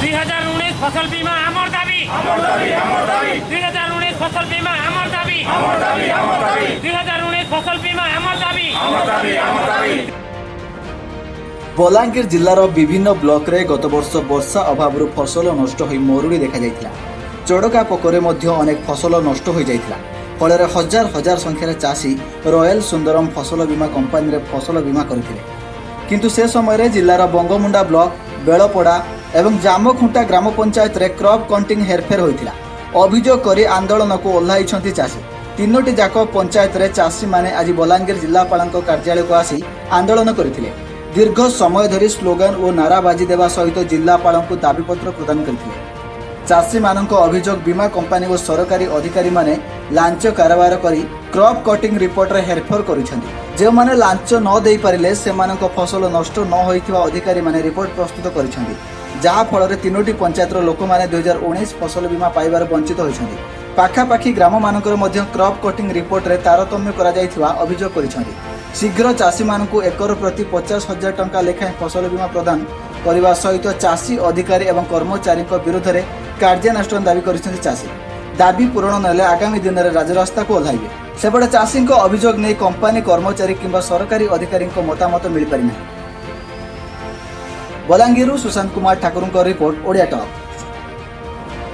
2019 ଫସଲ ବୀମା ଆମର ଦାବି। 2019 ଫସଲ ବୀମା ଆମର ଦାବି। 2019 ଫସଲ ବୀମା ଆମର ଦାବି। ବଲାଙ୍ଗୀର ଜିଲ୍ଲାର ବିଭିନ୍ନ ବ୍ଲକରେ ଗତବର୍ଷ ବର୍ଷା ଅଭାବରୁ ଫସଲ ନଷ୍ଟ ହୋଇ ମରୁଡ଼ି ଦେଖାଯାଇଥିଲା। ଚଡ଼କା ପୋକରେ ମଧ୍ୟ ଅନେକ ଫସଲ ନଷ୍ଟ ହୋଇଯାଇଥିଲା। ଫଳରେ ହଜାର ହଜାର ସଂଖ୍ୟାରେ ଚାଷୀ ରୟାଲ ସୁନ୍ଦରମ ଫସଲ ବୀମା କମ୍ପାନୀରେ ଫସଲ ବୀମା କରିଥିଲେ। କିନ୍ତୁ ସେ ସମୟରେ ଜିଲ୍ଲାର ବଙ୍ଗୋମୁଣ୍ଡା ବ୍ଲକ ବେଳପଡ଼ା ଏବଂ ଜାମଖୁଣ୍ଟା ଗ୍ରାମ ପଞ୍ଚାୟତରେ କ୍ରପ୍ କଟିଂ ହେରଫେର ହୋଇଥିଲା। ଅଭିଯୋଗ କରି ଆନ୍ଦୋଳନକୁ ଓହ୍ଲାଇଛନ୍ତି ଚାଷୀ। ତିନୋଟି ଯାକ ପଞ୍ଚାୟତରେ ଚାଷୀମାନେ ଆଜି ବଲାଙ୍ଗୀର ଜିଲ୍ଲାପାଳଙ୍କ କାର୍ଯ୍ୟାଳୟକୁ ଆସି ଆନ୍ଦୋଳନ କରିଥିଲେ। ଦୀର୍ଘ ସମୟ ଧରି ସ୍ଲୋଗାନ ଓ ନାରାବାଜି ଦେବା ସହିତ ଜିଲ୍ଲାପାଳଙ୍କୁ ଦାବିପତ୍ର ପ୍ରଦାନ କରିଥିଲେ। ଚାଷୀମାନଙ୍କ ଅଭିଯୋଗ, ବୀମା କମ୍ପାନୀ ଓ ସରକାରୀ ଅଧିକାରୀମାନେ ଲାଞ୍ଚ କାରବାର କରି କ୍ରପ୍ କଟିଂ ରିପୋର୍ଟରେ ହେରଫେର କରୁଛନ୍ତି। ଯେଉଁମାନେ ଲାଞ୍ଚ ନ ଦେଇପାରିଲେ, ସେମାନଙ୍କ ଫସଲ ନଷ୍ଟ ନ ହୋଇଥିବା ଅଧିକାରୀମାନେ ରିପୋର୍ଟ ପ୍ରସ୍ତୁତ କରିଛନ୍ତି। ଯାହାଫଳରେ ତିନୋଟି ପଞ୍ଚାୟତର ଲୋକମାନେ 2019 ଫସଲ ବୀମା ପାଇବାରୁ ବଞ୍ଚିତ ହୋଇଛନ୍ତି। ପାଖାପାଖି ଗ୍ରାମମାନଙ୍କରେ ମଧ୍ୟ କ୍ରପ୍ କଟିଂ ରିପୋର୍ଟରେ ତାରତମ୍ୟ କରାଯାଇଥିବା ଅଭିଯୋଗ କରିଛନ୍ତି। ଶୀଘ୍ର ଚାଷୀମାନଙ୍କୁ ଏକର ପ୍ରତି 50,000 ଟଙ୍କା ଲେଖାଏଁ ଫସଲ ବୀମା ପ୍ରଦାନ କରିବା ସହିତ ଚାଷୀ, ଅଧିକାରୀ ଏବଂ କର୍ମଚାରୀଙ୍କ ବିରୁଦ୍ଧରେ କାର୍ଯ୍ୟାନୁଷ୍ଠାନ ଦାବି କରିଛନ୍ତି ଚାଷୀ। ଦାବି ପୂରଣ ନହେଲେ ଆଗାମୀ ଦିନରେ ରାଜରାସ୍ତାକୁ ଓହ୍ଲାଇବେ। ସେପଟେ ଚାଷୀଙ୍କ ଅଭିଯୋଗ ନେଇ କମ୍ପାନୀ କର୍ମଚାରୀ କିମ୍ବା ସରକାରୀ ଅଧିକାରୀଙ୍କ ମତାମତ ମିଳିପାରିନାହିଁ। ବଲାଙ୍ଗୀରରୁ ସୁଶାନ୍ତ କୁମାର ଠାକୁରଙ୍କ ରିପୋର୍ଟ, ଓଡ଼ିଆ ଟକ୍।